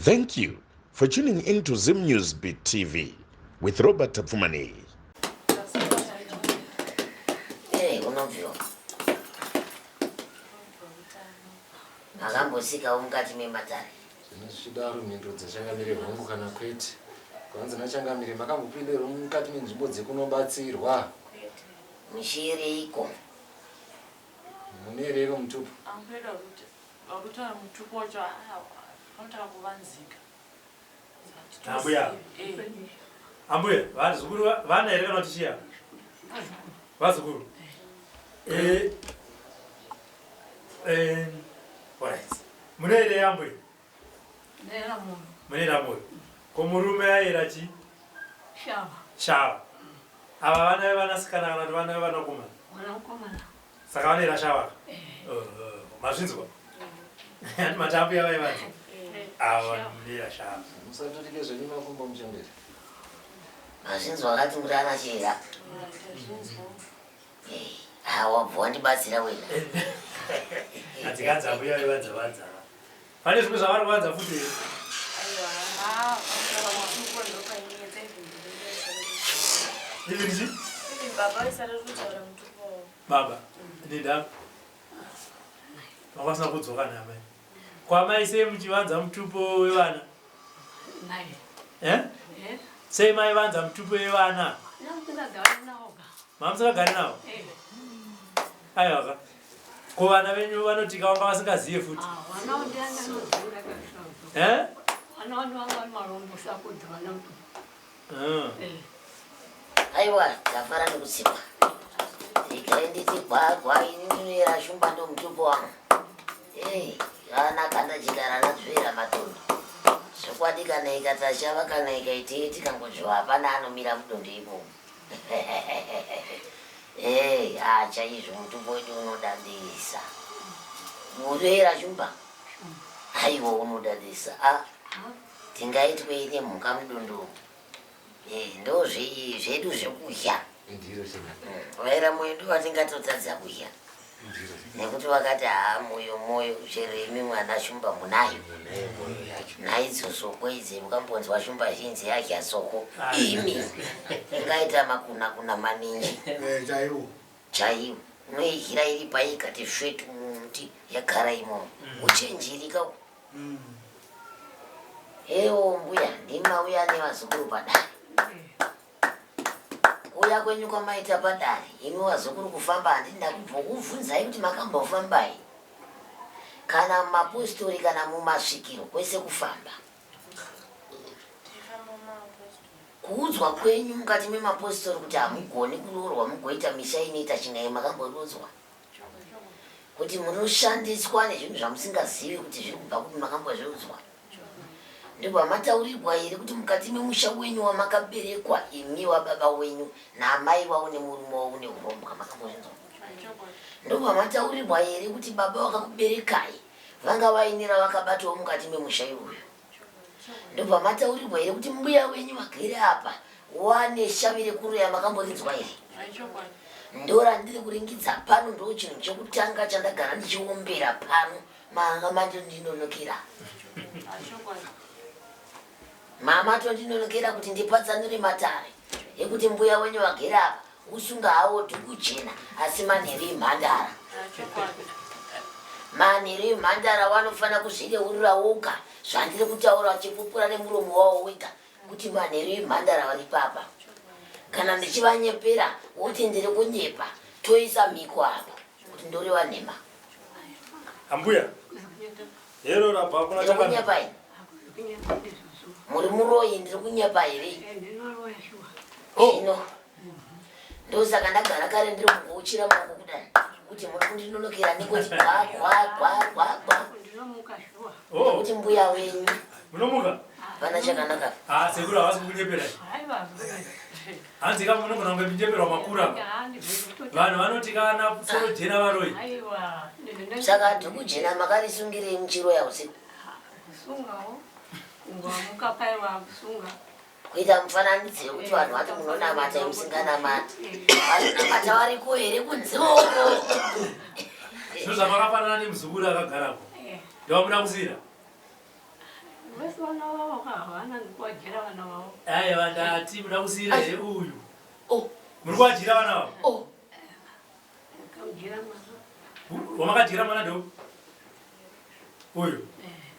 Thank you for tuning in to Zim News Beat TV with Robert Tapfumani. Hey, unobviwa makambosikawo mukati mematare Zvino zvichidaro mhinduro dzachangamire hongu kana kwete. Kwanzi nachangamire makambopinda mukati menzvimbo dzekunobatsirwa? Muchiireiko? Munoireiko mutupo? Vakutaura mutupo wacho vanotanga kuvanzika. Ambuya. Ambuya, vazukuru vana here kana kuti chiya? Vazukuru. Eh. Eh, alright. Mune here ambuya? Ndera moyo. Mune moyo. Ko murume ayera chi? Shava. Shava. Ava vana vevanasikana kana kuti vana vevanakomana? Vanakomana. Saka vanoera shava. Eh. Mazvinzwa? Handi matambo yavaivanza. Ava vanoera shava. Musaturike zvenyu makumbo muchembere. Mazvinzwa akati muri ana chera. Eh, ha wabva wandibatsira wena. Hadzikanzi ambuya vaivanza vanza. Pane zvimwe zvavari kuvanza futi here? Even chi? Baba, nida. Vanga vasina kudzoka namai. Kwamai sei muchivanza mutupo wevana? Eh? Sei maivanza mutupo wevana? Mamusingagari navo? Eh. Aiwa ka. Ko vana venyu vanotika vanga vasingazive futi. Ah, Eh? Eh. Aiwa, ndafara nekutsikwa. Regai nditi gwagwa ini ndinoera shumba ndomutupo wangu. Hey, ana ganda chikara anadzvera matondo. Zvokwadi kana ikatashava kana ikaitei tikangodzvova hapana anomira mudondo imomo. Hey, ah, chaizvo mutupo wedu unodadisa. Unoera shumba? Aiwa unodadisa. Ah, tingaitwei nemhuka mudondo umu? Eh, ndo zvedu zvekudya. Vaira moyo ndo vatingatotadza kudya. Nekuti vakati haa moyo moyo chero imi mwana shumba munayo. Naidzo soko idzi mukambonzwa shumba zhinji yadya soko imi ingaita makuna kuna maninji. Eh, chaiwo. Chaiwo. Unoidyira iri pai ikati svetu mumuti yagara imomo. Uchenjerika. Hewo mbuya ndimauya nevazukuru padare. Kuuya kwenyu kwamaita padare imi vazukuru kufamba handiti ndakubvokubvunzai kuti makambofambai kana mumapostori kana mumasvikiro kwese kufamba. Kuudzwa kwenyu mukati memapostori kuti hamugoni kuroorwa mugoita misha inoita chingai makamboriudzwa? Kuti munoshandiswa nezvinhu zvamusingazivi kuti zviri kubva kupi makambozviudzwa? Ndobva mataurirwa here kuti mukati memusha wenyu wamakaberekwa imi wababa wenyu naamai wavo nemurume wavo une hurombwa makambozvinzwa? Ndobva mataurirwa here kuti baba vakakuberekai vanga vaine ravakabatawo mukati memusha iwoyo? Ndobva mataurirwa here kuti mbuya wenyu vagere apa wane shavi rekuroya makamborinzwa here? Ndorandiri kuringidza pano ndo chinhu chekutanga chandagara ndichiombera pano manga mandinonokera. Mama tondinonokera kuti ndipatsanure matare ekuti mbuya wenyu vagere apa usunga hawo dhuku jena asi manheru imhandara. Manheru imhandara wanofanira kuzvireurura woga zvandiri kutaura vachipupura nemuromo wawo wega kuti manheru imhandara vari papa. Kana ndichivanyepera woti ndiri kunyepa toisa mhiko apa kuti ndoreva nhema. Ambuya, hero rabva kuna Ndiri kunyepa ini. Muri muroyi ndiri kunyepa here? Oh. Zvino ndosaka ndagara kare ndiri kungouchira maoko kudai kuti muri kundinonokera nekuti gwa gwa gwa gwa gwa. Oh. Nekuti mbuya wenyu. Munomuka? Pana chakanaka. Ah, sekuru havasi kukunyeperai. Hanzi ka munogona kunge muchinyeperwa makura. Vanhu vanoti kana soro jena varoyi. Saka dhuku jena makarisungirei muchiroya usiku? Kuita mufananidzo yekuti vanhu vati munonamata musinganamati. Vanonamata variko here kunze uko? Zvino zvamakafanana nemuzukuru akagarapo. Ndovamuda kusira? Vese vana vavo havana ndikuvadyira vana vavo. Aiwa ndati muda kusiira here uyu? Oh. Muri kuvadyira vana vavo? Oh. Ndakamudyira mwana. Wamakadyira mwana ndo? Uyu?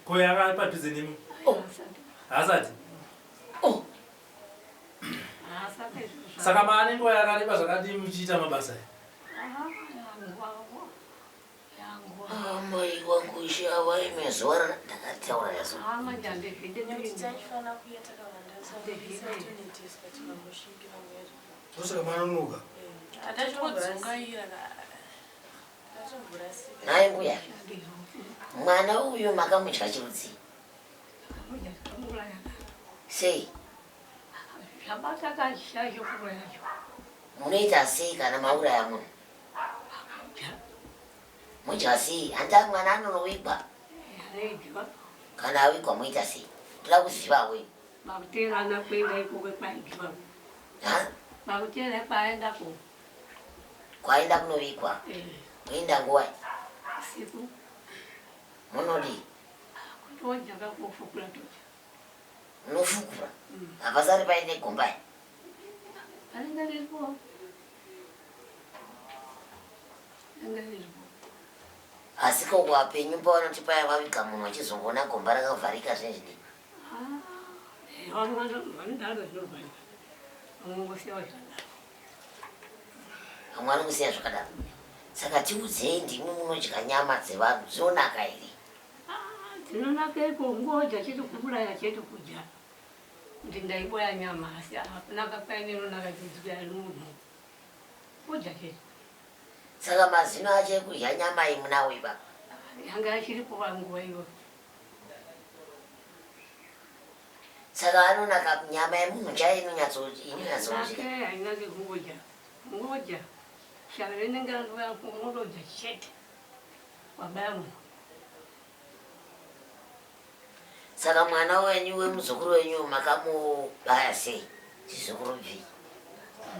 Ko yaka padhuze nemi? Oh. Haasati? Oh. Haasati izvozvo. Saka maane nguva yakareba zvakadii muchiita mabasa aya? Amai wangu ishe awaime zuva ndakataura yazo. Taifanira kuuya takawanda satoneteswa tivamboshingi vamwe. Ndosaka manonoka. Tatombodzungaira tatomborasika. Nhai mbuya, mwana uyu makamudya chirudzii? Sei? Munoita sei kana mauraya munhu? Mudya sei? Handi mwana anonowigwa. Kana awigwa moita sei? Ndoda kuziva we. Makuteerana kuenda ikoko kwaidiwa. Ha? Makuteera kwaenda ko. Kwaenda kunovigwa. Moenda nguwai? Usiku. Munodii? Kutodya kakufukura todya. Munofukura? Hapasari paine gomba here? Rinenge riripo. Rinenge riripo. Asi ko vapenyu pavanoti paya vaviga munhu vachizongoona gomba rakavharika zvinezvi? Vamwe vanodaro zvinovharika. Vamwe vongosiya zvakadaro. Vamwe vanongosiya zvakadaro. Saka tiudzei ndimi munodya nyama dzevanhu dzinonaka here? Dzinonaka iko kungodya chete kuuraya chete kudya. Kuti ndaiboya nyama asi hakunaka kwaine inonaka chidya munhu. Kudya chete. Saka mazino acho ekudya nyama iyi munawo ipapa? Yanga achiripo panguva iyoyo. Saka anonaka nyama yemunhu chaiyo inonyatsodya. Nake hainaki kungodya. Kungodya. Shave rinenge randouya kungodya chete. Wabaya munhu. Saka mwana wenyu wemuzukuru wenyu makamubaya sei? Chizukuru bvii?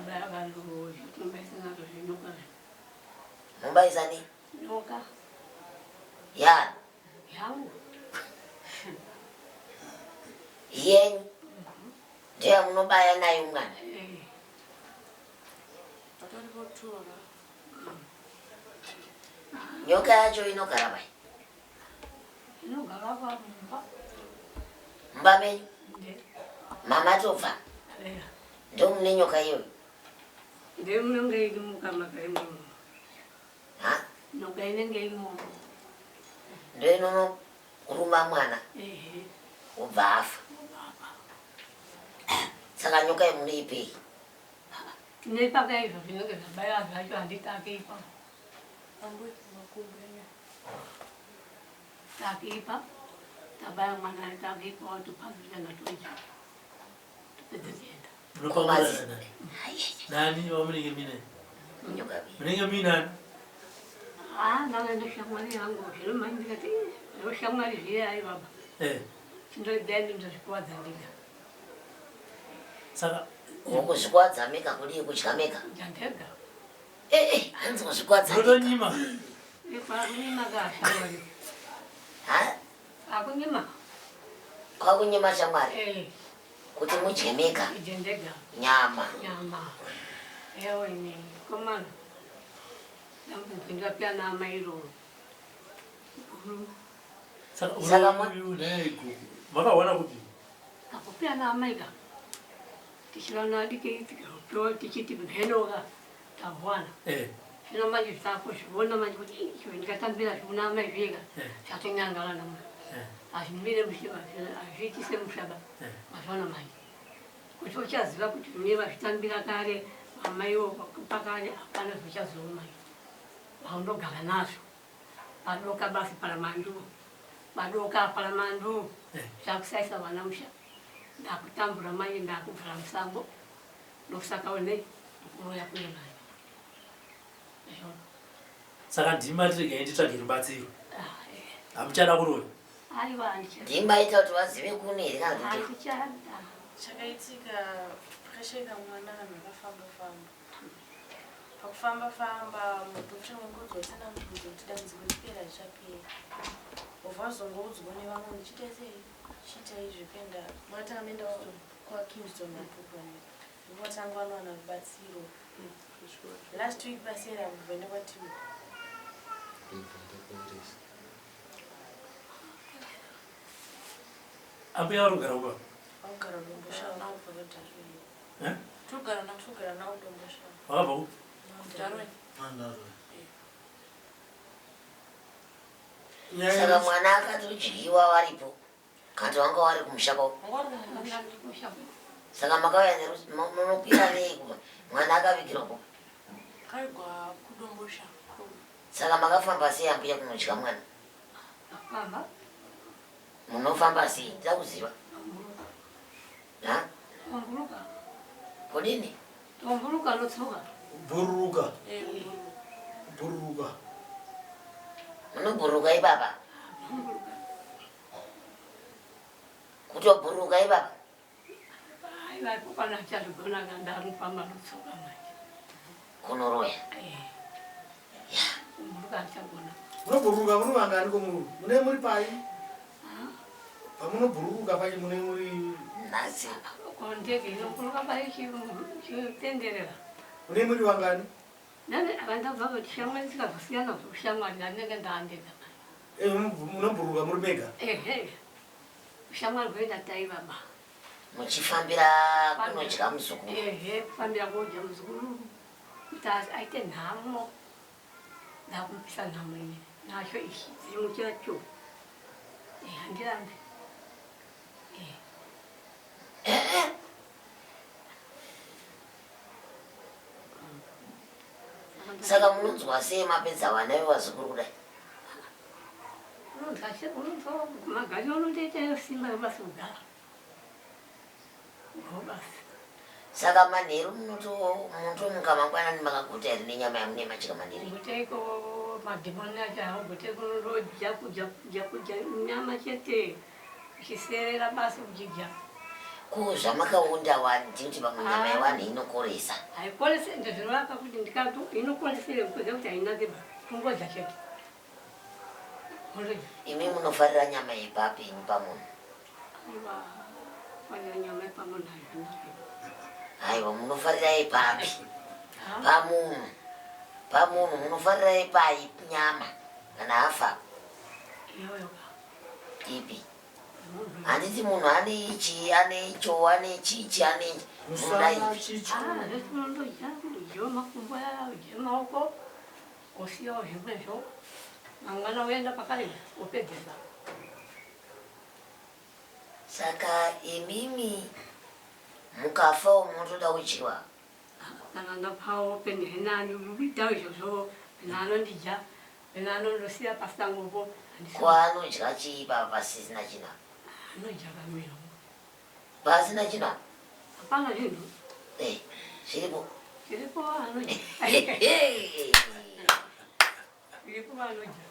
Baya vanhu zvinobaisa nazvo zvenyoka. Mubaisa nei? Nyoka. Yani? Yangu. Yenyu? Ndiyo yamunobaya nayo mwana? Nyoka yacho inogara pai? Inogara pamumba. Mumba menyu? Mamatobva? Ndomune nyoka iyoyo? Ndomunenge iri mukamaka imomo. Ha? Nyoka inenge imomo. Ndoinonoruma mwana? Wobva afa. Saka nyoka iyi munoipei? Tinoipaka izvo zvinenge zvabaiwa zvacho handiti takuipa. Takuipa, tabaya mwana takuipa topakira todya. Topedza kuenda. Munopangurana nani? Nani wamunenge muinaye? Munenge muinani? Ah, ndanga ndoshamwari yangu. Zvino manje ndikati zvoshamwari zviye ai baba. Chindoidai ndozvikuvadza ndega. Saka kuzvikwadza mega kudii kudya mega? Kudya ndega. Eh, hanzi kuzvikwadza. Unotonyima. Kwakunyima ka shamwari. Ha? Kwakunyima. Kwakunyima shamwari. Kuti mudye mega. Kudya ndega. Nyama. Nyama. Ewe ni komana. Ndamupinda pia na mairo. Saka uyu neiko makaona kupi? Akupia na maika. Tichirana dike tikapiwa tichiti mhenoka tavwana. Zvino manje takuzviona manje kuti izvo ndikatambira zviona amai zvega zvatonyangara namwe. Hazvimire mushe hazviitise mushaba mazvaona manje. Kuti uchaziva kuti mune vazvitambira kare amaiwo pakare hapana zvichaziva manje. Vaundogara nazvo. Padoka basi paramandu. Padoka paramandu. Zvakusaisa vana musha. Ndakutambura manje ndakugara musango. Ndokusaka one kuroya kune manje. Saka ndima tiregai nditsvage rubatsiro. Hamuchada kuroya? Aiwa handichada. Ndima ita kuti vazive kune here kana kuti Handichada. Chakaitika pakashaika mwana vanhu vakafamba famba. Pakufamba famba muprofita wengudzo tsanangudzo kuti dambudziko ripera richapera. Wobva wazongoudzwa nevamwe kuti chiitai sei chiitai zvekuenda makatanga maenda kwaKingston Mapupani ndokwatanga vanowana rubatsiro last week pasera kubva kwatiwe. Ambuya vari kugara kupa? Vakugara Domboshava vakabva kwaDarwin. Eh? Togara na togara nawo Domboshava. Vakabva kupi? Darwin. Saka mwana akatodyiwa varipo kana kuti vanga vari kumusha kwavo? Saka makauya munokwira nei kuba mwana akavigirwa kupi? Akaigwa kuDombosha. Saka makafamba sei ambuya kunodya mwana? Famba. Munofamba sei? Ndida kuziva. Ha? Tomburuka. Kudini? Tomburuka notsoka. Bhururuka. Bhururuka. Munobhururuka ipapa? Kutobhururuka ipapa? Aiwa kana chazvigona ndarufamba notsoka manje. Kunoroya. Eh. Kumburuka chagona. Munobhururuka muri vangani komuri? Mune muri pai? Pamunobhururuka pacho mune muri nhasi. Ko ndege inoburuka pai chitenderera. Mune muri vangani? Nani akandabva kuti shamwari dzikazosiyana ushamwari ndandenge ndaandega. Eh, munobhururuka muri mega? Ehe. Ushamwari hwenda taiva ba. Muchifambira kunodya muzukuru. Ehe, kufambira kodya muzukuru kuti aite nhamo. Ndakumupisa nhamo ini. Nacho ichi chidzimu chacho. Eh, handirambi. Eh. Saka munonzwa sei mapedza vana vevazukuru kudai? Unonzwa magariro unondoita simba rebasa kugara. Basi. Saka manheru munotomuka mangwanani makaguta here nenyama yamune machika manheru? Guteko madhimoni acho hauguteko unondodya kudya kudya kudya nyama chete uchiserera basi uchidya. Ko zvamakaonda wani tinoti pamwe nyama yevanhu inokoresa. Haikorese ndozvinorapa kuti ndikati inokoresere kuziva kuti hainake ba kungodya chete. Kungodya. Imi munofarira nyama yepapi imi pamunhu? Aiwa farira nyama yepamunhu hazvinake. Aiwa munofarira yepapi? Pamunhu. Pamunhu munofarira yepai nyama kana afa? Iyoyo. Ipi? Handiti munhu ane ichi ane icho ane chichi ane ichi munoda Musana ipi? chicho. Ah, zvese unondodya kudya makumbo aya udye maoko osiyawo zvimwezvo mangwana uenda pakare wopedzesa. Saka imimi mukafawo munotoda kudyiwa? Kana ndapawo pene anoita izvozvo pene anondidya pene anondosiya pasangopo Ko anodya chii papa pasisina china? Anodya kamiro. Pasina china? Hapana zvinhu. Eh, zviripo. Zviripo anodya. Zviripo anodya.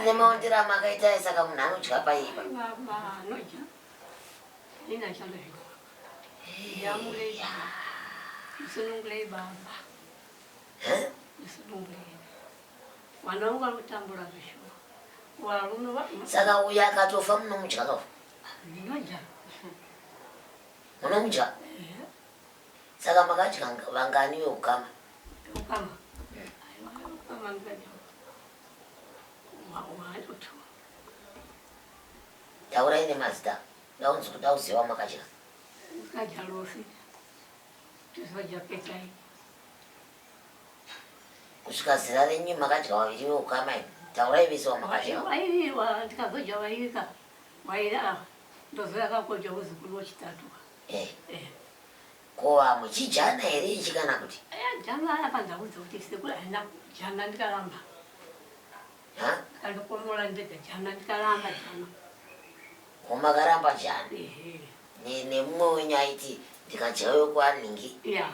Nemaondero amakaita saka munhu anodya paipa. Anodya. Ini achandozvidya. Yamurei. Musunungurei baba. Musunungurei. Vana vangu vari kutambura zveshuwa. Varume va Saka uyo akatofa munomudya kafa? Ndinodya. Munomudya? Ehe. Saka makadya vangani veukama? Veukama? Aiwa, veukama ndikadya. One or two. Taurai nemazita. Ndaunzi kuda kuziva makadya. Ndikadya Losi. Tozodya Petai. Kusvika zera renyu makadya vaviri veukama imi. Taurai vese wamakadya. Vairi ndikazodya vairi ka. Vairi ava. Ndozoya kakodya uzukuru wechitatu. Eh. Eh. Ko vamwe chijana here ichi kana kuti? Aya jana akandaudza kuti sekuru haina jana ndikaramba. Ha? Ndikandokomora ndega jana ndikaramba jana. Ko makaramba jana? Ehe. Nemumwe wenyu aiti ndikadya wekwanhingi. Ya.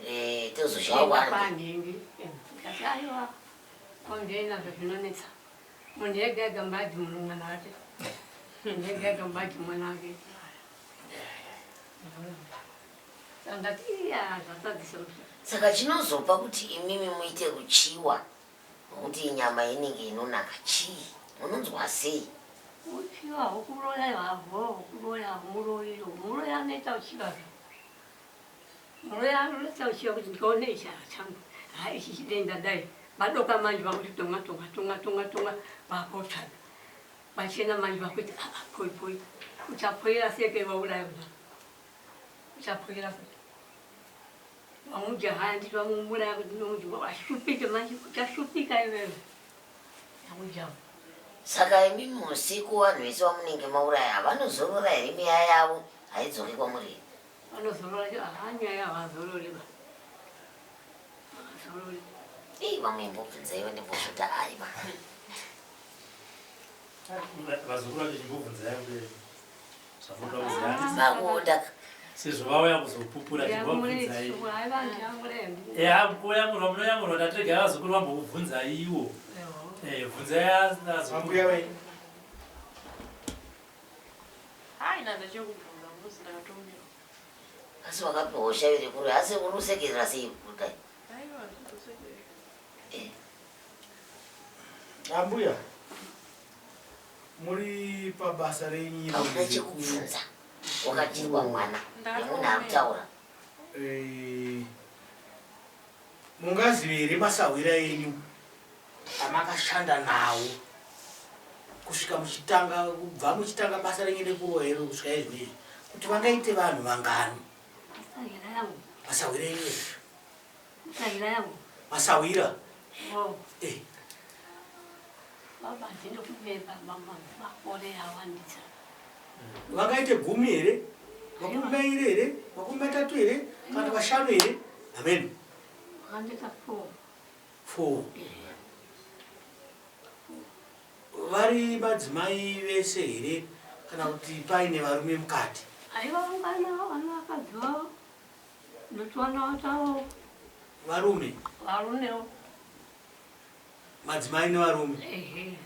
Eh, tozodya Enda kwanhingi. kwanhingi. Ndikati aiwa. Konde nazvo zvinonetsa. Munhu ega ega mbadyi munhu mwana wake. Munhu ega ega mbadyi mwana wake. Saka ndati iya zvatadzisa musha. Saka chinozopa kuti imimi muite ruchiwa nokuti nyama inenge inonaka chii? Munonzwa sei? Uchiva hukuroya havo hukuroya muroyi muroyi anoita uchiva muroyi anoita uchiva kuti ndikaone ichi changu ha ichi chidenda dai vadoka manje vakuti tonga tonga tonga tonga tonga vakotsvaga vachena manje vakuti ah, ah, poi poi uchapoira seke vauraya kudai uchapoira seke Vamujaha handiti vamumuraya kuti nomuti washupike manje uchashupika iwewe yamujaha. Saka imimi usiku vanhu vese vamunenge mauraya vanozorora here mweya yavo haidzoki kwamuri here? Vanozorora haa nyaya havazorori ba havazorori. Ii vamwe imbobvunzaiwo ndimbosvota aiwa. Vazukuru vacho chimbobvunzai kuti zvamunoda kuziva handiti? Makuda Sezvo vauya kuzopupura chimbobvunzai. Eya kuyamurwa munoyamurwa tatirega vazukuru vambokubvunzaiwo. Eh bvunzai vazukuru. Ambuya wenyu. Hai nanda chekubvunza because ndakatomirwa. Asi wakapiwa ushavi rekuru asi uri kusekerera sei kudai? Aiwa ndikusekerera. Eh. Ambuya. Muri pabasa renyu iro Hauna chekubvunza wakadyirwa mwana nemunhu akutaura. Eh, mungazive here masahwira enyu amakashanda nawo kusvika muchitanga kubva muchitanga basa renyu rekuroya iro kusvika izvinezvi kuti vangaite vanhu vangani Masahwira yangu. masahwira enyu Masahwira yangu. Masahwira. Oh. Eh. Baba ndinokuvepa mama makore awandisa. Vangaite gumi here? Makumi mairi here? Makumi matatu here? Kana vashanu here? Amen. Vakandiita four. Four. Vari madzimai vese here kana kuti paine varume mukati? Aiwa vangana vana vakadzi vavo. Notwana tavo. Varume. Varumewo. Madzimai nevarume. Ehe.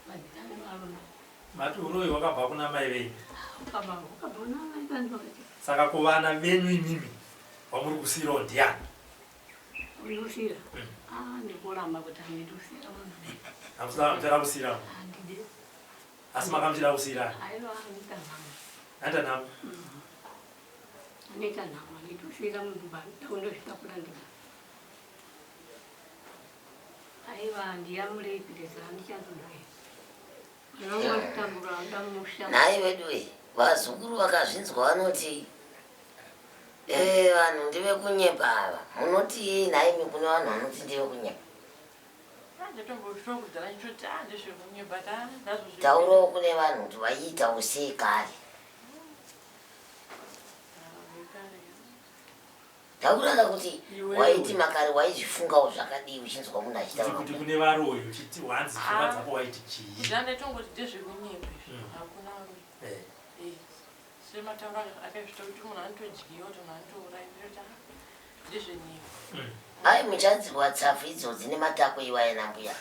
Madzimai nevarume. Mati uroyi wakabva kuna mai venyu. Wakabva wakabva kuna mai vangu vakati. Saka kuvana venyu imimi wamuri kusiirawo ndiani? Unosira. Ah, ndikuramba kuti handidusira vanhu. Hamusina muchada kusiira. Handidi. Asi makamuchida kusiira. Aiwa, anoita nhamo. Anoita nhamo. Anoita nhamo, handidusira munhu ba ndakundozvitakura ndega. Aiwa, ndiyamurei pirizi handichazodai. Vanonga kutambura ndamusha. Nhai veduwe vazukuru vakazvinzwa vanoti eh vanhu ndevekunyepa ava. Munotii nhaimi kune vanhu vanoti ndevekunyepa? Taurawo kune vanhu kuti vaiitawo sei kare. Tauraka kuti waiti makare waizvifungawo zvakadii uchinzwa munhu achitaura kuti kune varoyi uchiti wanzi pfungwa dzako waiti chii? Ndanditongoti ndezvekunyepa izvi mm. Hakuna varoyi. Eh. Eh. Sematauro akazvita kuti munhu anotodyiwa kuti munhu anotouraiwa ndezvenyika. Mm. Ai muchadzirwa tsafu idzodzi nematako iwaya nambuya.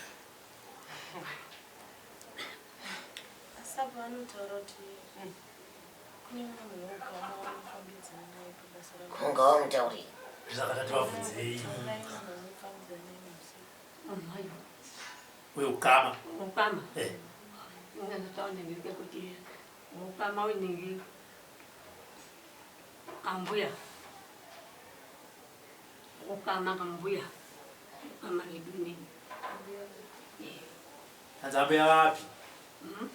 Asapo vanotaura kuti kune munhu weukama wanofambidzana naye pabasa ravo. Kunga wamutaurira. Saka tati vabvunzei. Weukama. Ukama. Eh. Inganotaura ndike kuti ukama unenge ambuya. Ukama kambuya. Ukama redu nini. Hanzi ambuya vapi? Hmm?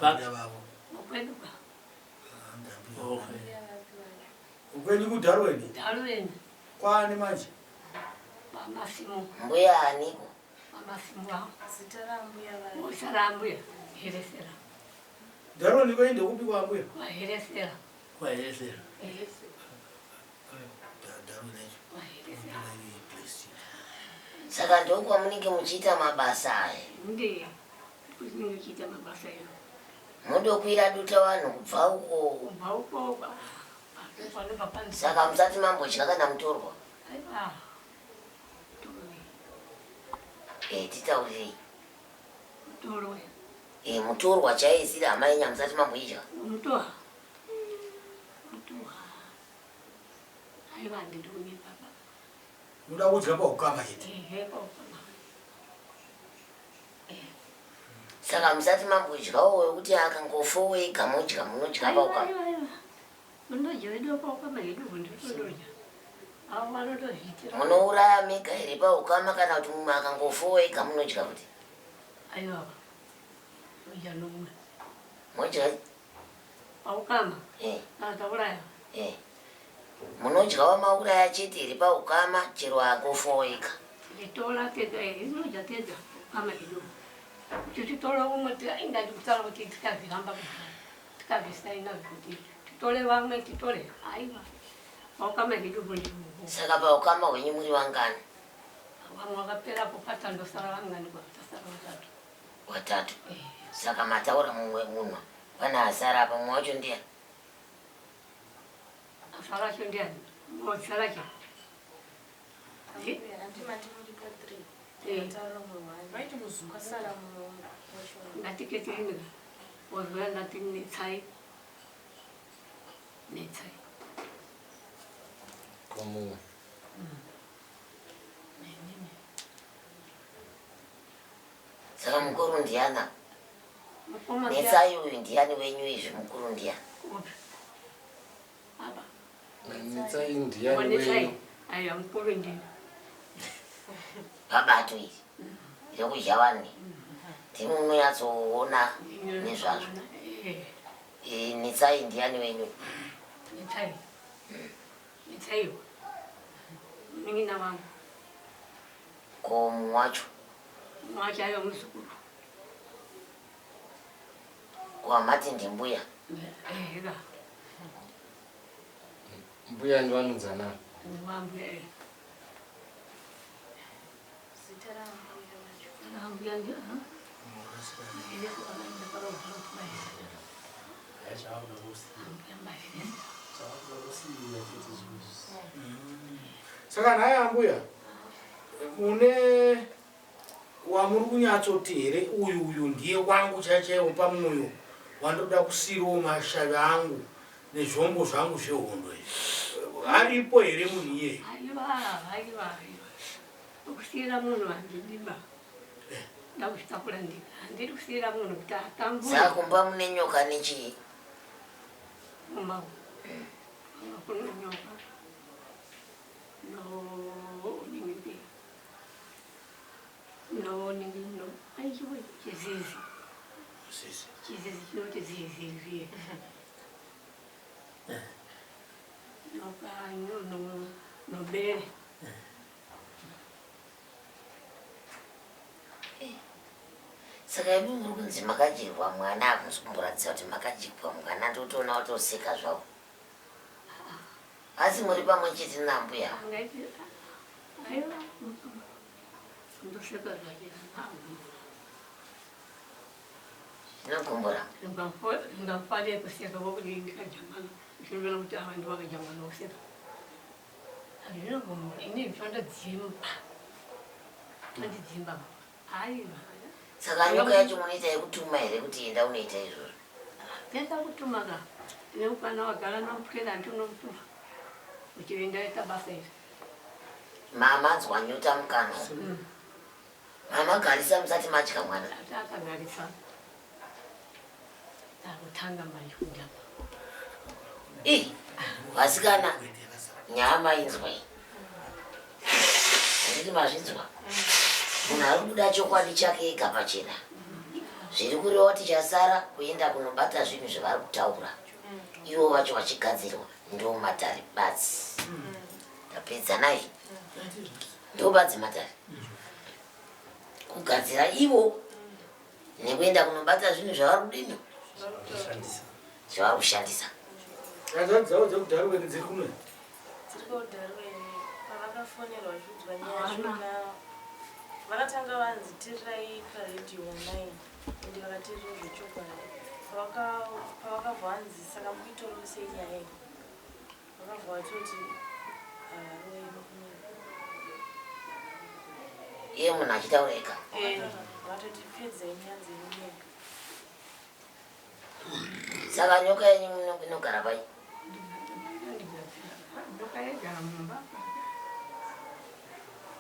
Vapi? Vavo. Ukwedu ka. Okay. Ukwenyu kuDarwin? Darwin. Kwaani manje? Pamasimu. Mbuya aniko? Pamasimu awo. Zita rambuya vapi? Zita rambuya. Heresera. Darwin kwenyu ndekupi kwaambuya? Kwaheresera. Kwaheresera. Saka ndokwamunenge muchiita mabasa aya. Ndiye kutinenge tichiita mabasa edu. Modokwira duta vanhu kubva uko. Kubva uko panobva panzi. Saka musati mambodya kana mutorwa. Aiwa. Eh, titaurirei. Mutorwa. Eh, mutorwa chaiye isiri hama yenyu hamusati mamboidya. Mutorwa. Mutorwa. Aiwa handidi kunyepa baba. Munoda kudya paukama chete. Ehe paukama. Saka musati mambodyawo wekuti akangofowo ega modya munodya paukama. Munodya vedu paukama hedu ndotodya. Avo vanotozviitira. Munouraya mega here paukama kana kuti mumwe akangofowo ega munodya kuti? Aiwa. Modya nomumwe. Modya paukama. Eh. Kana tauraya. Eh. Munodya wamauraya chete here paukama chero angofowo ega? Tichitora tega here tinodya tega paukama hedu. Tichitora umwe ingati kutaura kuti tikazviramba kudhara. Tikazvisaina kuti titore vamwe titore. Aiwa. Paukama hedu bundiwo. Saka paukama hwenyu muri vangani? Vamwe vakapera kupata ndosara vangani kwatasara vatatu. Watatu. Saka mataura mumwe munhu pane asara apa mumwe wacho ndiani? Asara acho ndiani? Asara acho. Ngatiketi rimwe. Wazwa ndati netsai. Netsai. Komumwe. Saka mukuru ndiana? Netsai uyu ndiani wenyu izvi mukuru ndiani? Apa. Netsai ndiani wenyu? Aiwa mukuru ndini. Pabato iri rekudya vanhu ndimi munonyatsoona nezvazvo. Netsai ndiani wenyu? Netsai. Netsai. Munin'ina wangu. Ko mumwe wacho? Mumwe wacho aiva muzukuru. Ko amati ndimbuya? Ega. Mbuya ndivanonzana. Ndiwambuya. Zita rambuya wacho. Rambuya ndi. Saka nhai ambuya mune wamuri kunyatsoti here uyu uyu ndiye wangu chaiye chaiwo pamwoyo wandoda kusiirawo mashavi angu nezvombo zvangu zvehondo izvi aripo here munhu iyeye? Aiwa, aiwa, aiwa. Kusiira munhu handidiba. Ndakuzvitakura ndega. Handidi kusiira munhu kuti atambure. Saka kumba mune nyoka nechii? Mumba kune nyoka. No, ningi. No, ningi, no. Aichiwe chizizi. Zizi. Chizizi chinoti zizi zviye. Nyoka, no, no, bere. Saka imi muri kunzi makadyirwa mwana hamusi kumboratidza kuti makadyirwa mwana ndotoona watoseka zvavo. Asi muri pamwe chete nambuya. Angaiti, aiwa, ndoseka zvake. Zvinogumbura. Ndingafare kuseka kwakuti ndikajamana. Zvinoona kuti ava ndivakajamana kuseka. Zvinogumura. Ini zvondodzimba. Tondidzimba. Aiwa. Saka nyoka yacho munoita yekutuma here kuti enda unoita izvozvo? Pesa kutuma ka. Neukana wagara namupwera handi unomutuma. Kuti enda ita basa iri. Mamanzwa nyota mukanwa. Mamagarisa musati madya mwana. Takagarisa. Takutanga manje kudya. Ih, vasikana nyaya mainzwa iyi. Handiti mazvinzwa? Munhu ari kubuda chokwadi chake ega pachena. Zviri kureva kuti chasara kuenda kunobata zvinhu zvavari kutaura. Ivo vacho vachigadzirwa ndo matare badzi. Tapedza naye. Ndo badzi matare. Kugadzira ivo nekuenda kunobata zvinhu zvavari kudini? Zvavari kushandisa. Hanzvadzi dzavo dzekudharuweni dziri kuno. Dziri kudharuweni pavakafonerwa vachiudzwa nyaya yachona vakatanga vanzi tirirai paredhiyo online ende vakatirira zvechokwadi pavakabva vanzi saka mukuitoroi sei nyaya iyi vakabva vatoti havaroi makunyanya. Iye munhu achitaura ega. Vatoti pedzai nyaya dzenyu mega. Saka nyoka yenyu inogara pai? Nyoka yaigara mumba.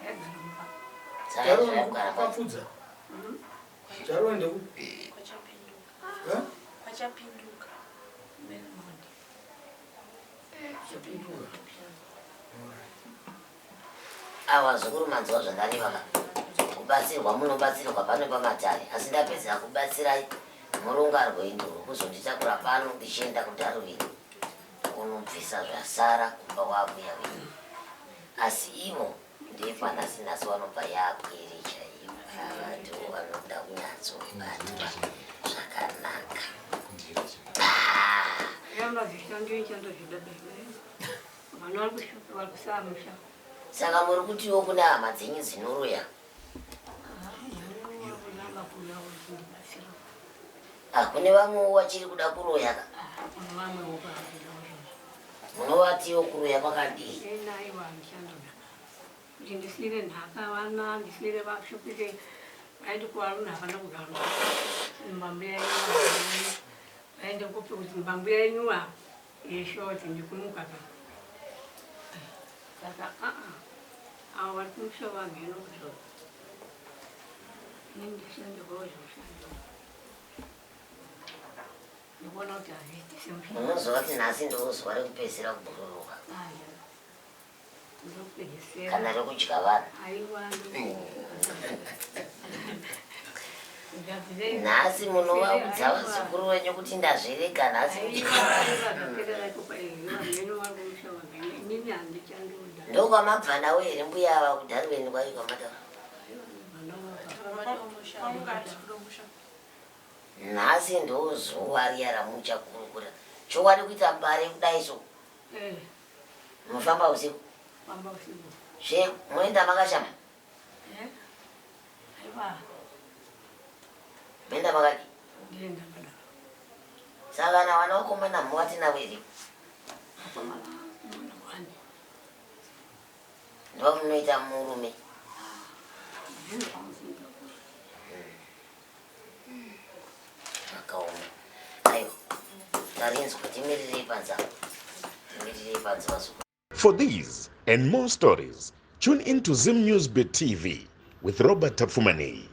Yaigara mumba. Saka yaigara pai? Kwapfudza. Darwin ndekupi? Kwachapinduka. Eh? Kwachapinduka. Chapinduka. Awa zukuru manzwa zvandareva ka. Kubatsirwa munobatsirwa pano pamatare asi ndapedzera kubatsirai moronga rwendo rwekuzonditakura pano ndichienda kuDarwin kunobvisa zvasara kumba kwaambuya venyu. Asi ivo ndepanhasi nhasi vanobva yapwere chaiyo. Ava ndivo vanoda kunyatsobatwa zvakanaka. Saka muri kutiwo kune hama dzenyu dzinoroya? Ah, kune vamwewo vachiri kuda kuroya ka? Munovatiwo kuroya kwakadii? Kuti ndisiire nhaka vana ndisiire vashupike vaende kuvarume havana kugara mbambuya yenyu vaende kupi kuti mbambuya yenyuwa yeshoti ndikumuka ka saka aa avo vari kumusha vamheno kuzvo ndikuona kuti hazviiti semusha Unozova kuti nhasi ndoo zuva rekupedzisira kubhururuka. Kana rekudya vanhu. Nhasi munovaudza vazukuru venyu kuti ndazvirega nhasi. Ndokwamabva nawo here mbuya ava kuDarwin kwayo kwamataura? Nhasi ndozuva riya ramuchakurukura chokwadi kuita mbare kudai so. Munofamba usiku? Zve moenda makashama? Moenda makadii? Saka kana vana vakomana muvati navo here? Ndovamunoita murume. Zvakaoma. Aiwa. Tarinzwa timirirei panze apa. Timirirei panze vazukuru. For these and more stories, tune in to Zim News Bit TV with Robert Tapfumaneyi.